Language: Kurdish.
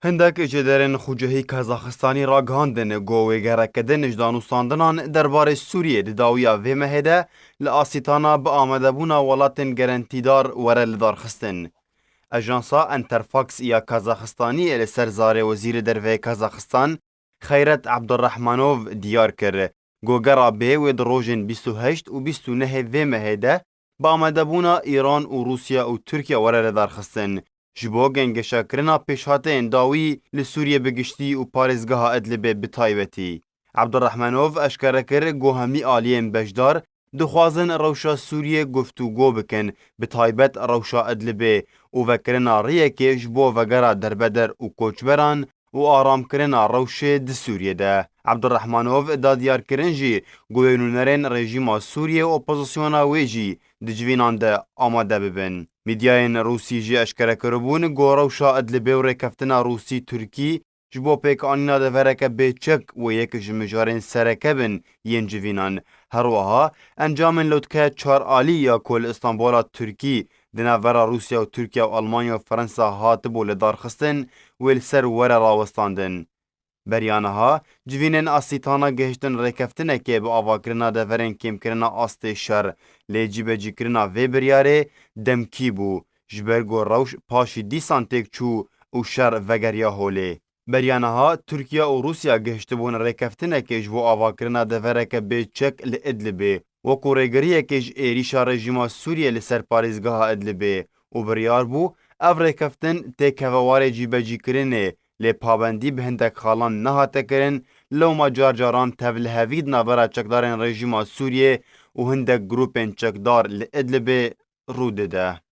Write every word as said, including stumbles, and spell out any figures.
Hindek ji derên xucehî Kazaxistanî ragihandin ku wêgerekidin ji danûstandinan derbarê Sûriyê di dawiya vê mehê de li Asîtana bi amadebûna welatên gerentîdar were lidarxistin. Ajansa Enterfax ya Kazaxistanî li ser zarê Wezîrê Derve yê Kazaxistan, Xeyret Abdurrahmanov diyar kir ku gera bê wê di rojên bîst û heşt û bîst û nehê vê mehê de bi amadebûna Îran û Rûsya û Tirkiye were lidarxistin, ji bo gengeşakirina pêşhateyên dawî li Sûriyê bi giştî û parêzgeha Idlibê bi taybetî. Abdurrahmanov eşkere kir ku hemî aliyên beşdar dixwazin rewşa Sûriyê guftûgo bikin, bi taybet rewşa Idlibê û vekirina rêyekê ji bo vegera derbeder û koçberan û aramkirina rewşê di Sûriyê de. Abdurrahmanov da diyarkirin jî ku wê nûnerên rejîma Sûriyê û opozisyona wê jî di civînan de amade bibin. Medyayên Rûsî jî eşkere kiribûn ku rewşa Idlibê û rêkeftina Rûsî-Tirkî ji bo pêkanîna devereke bê çek wê yek ji mijarên sereke bin yên civînan. Her wiha encamên lotkeya çar alî ya ku li Îstanbula Tirkî di navbera Rûsya û Tirkiye û Almanya û Fransa hatibû lidarxistin, wê li ser were rawestandin. Beriya niha civînên Asîtana gihiştin rêkeftinekê bi avakirina deverên kêmkirina astê şer, lê cîbecîkirina vê biryarê demkî bû, ji ber ku rewş paşî dîsan têk çû û şer vegeriya holê. Beriya niha Tirkiye û Rûsya gihiştibûn rêkeftinekê ji bo avakirina devereke bê çek li Idlibê, wekû rêgiriyekê ji êrîşa rejîma Sûriyê li ser parêzgeha Idlibê û biryar bû ev rêkeftin têkeve warê cîbecîkirinê, lê pabendî bi hindek xalan nehate kirin, lewma car caran tevlihevî di navbera çekdarên rejîma Sûriyê û hindek grûpên çekdar li Idlibê rû dide.